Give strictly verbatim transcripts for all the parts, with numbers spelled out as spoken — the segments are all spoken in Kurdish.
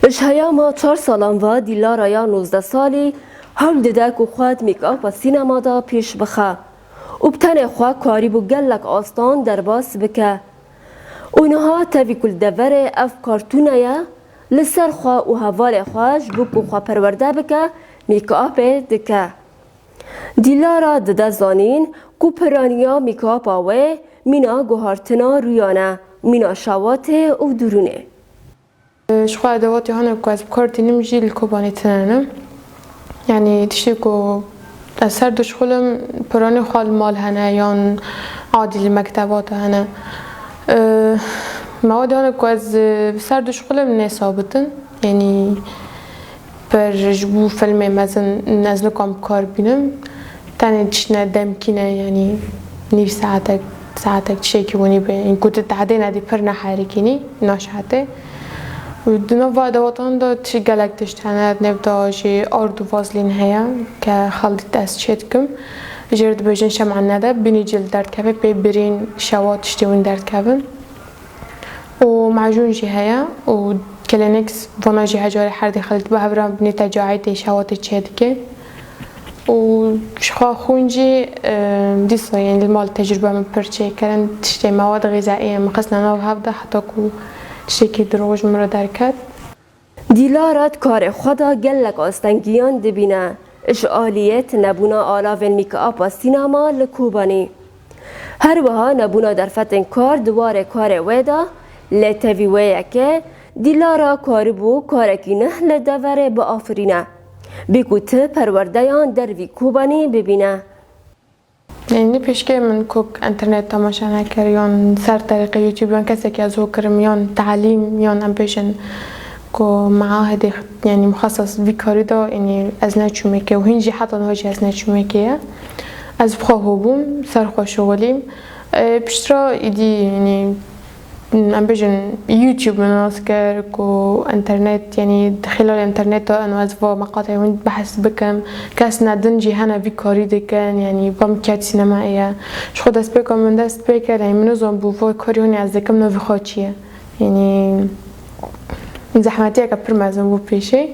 Ji heyama çar salan ve Dîlara ya nozdeh salî hewl dide ku xwe di make-upa sînema de pêş bixe û bi tenê xwe karîbû gelek astan derbas bike. Û niha tevî ku li deverê ev kar tune ye, li ser xwe û hevalê xwe ji bo ku xwe perwerde bike, make-upê dike. Dîlara dide zanîn ku piraniya make-upa wê mîna guhartina rûyan e, mîna şewatê û durûnê. Ji xwe edewatê hene ku ez bi kar tînim jî li Kobanê tune ne. Yanî tiştê ku ez ser dişixulim, piranê xwe li mal hene yan adî li mekteba de hene. Mewad hene ku ez, e, bi ser dişixulim nê sabit in. Yanî pir ji bo filmê mezin ez nikom bi kar bînim. Tenê tiştine demkî ne, yanî nîv saetek, saetek tiştekî winî be. Yanî ku tu tehdê nedî pir neherikînî, naşehete. Û di nav va edewatan de tişt gelek tişt hene, di nav de jî ard û vazlîn heye ke xelît ez çê dikim. Jê re dibêjin şem'an nede, bînî cil derdkeve pê birîn şewa tiştê win derdkevin. Û macûn jî heye û Kleenex, vana jî hecarê her dê xelît bi hev re nê tecahîtê şewatê çê dike. Û ji xwe xûn jî, e, dîsa, yanî li mal tecrûbe min pir çêkirin, tiştê mewad xîzayî ye min xistine nav hev de heta ku tiştekî dirûj min re derket. Dîlara di karê xwe de gelek astengiyan dibîne, ji aliyê tinebûna alavên make-upa sînema li Kobanî. Her wiha nebûna derfetên kar di warê karê wê de, lê tevî wê yekê Dîlara karibû karekî nuh li deverê biafirîne. Bê ku ti perwerdeyan dervî Kobanî bibîne. Yanî pêşkê min ku internet temaşe nekir, yan ser terîqê YouTube, yan kesekî ez ho kirim, yan talîm, yan em bêjin ku meahedê, yanî muxeses vî karî de, yanî ez neçûmekê û hîn jî heta niha jî ez neçûmekê ye. Ez bi xwe ho bûm, ser xwe şixulîm. E, piştre îdî, yanî, em bêjin, YouTube min nas kir ku internet, yanî di xîlal internet de eno ez va meqatê hûn behs bikim. Kes ne din jî hene vî karî dikin, yanî va min ket sînema ye. Ji xwe destpêka min dest pê kir, yanî min nizan bû va karî hûn ez dikim navê xwe çi ye. Yanî zehmetiyeke pir mezin bû pêşê.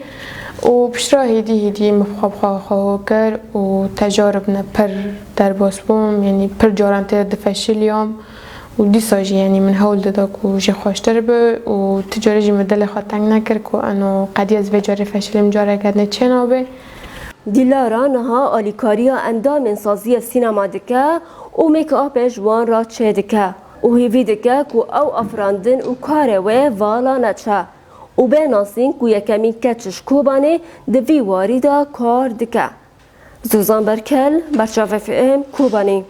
Û piştre hêdî hêdî min xwe bi xwe xwe ho kir û tecarib ne pir derbas bûm, yanî pir caran tê de difeşiliyam. Û dîsa jî, yanî min hewl dida ku jê xweştir be û ti carê jî min dilê xwe teng nekir ku eno qedî ez vê carê feşilim, careke din çê nabe. Dîlara niha alîkariya endamên saziyê sînema dike û make-upê ji wan re çê dike û hêvî dike ku ew afirandin û karê wê vala neçe û bê nasîn ku yekemîn keç ji Kobanê di vî warî de kar dike. Zozan Berkel, Berçav F M, Kobanê.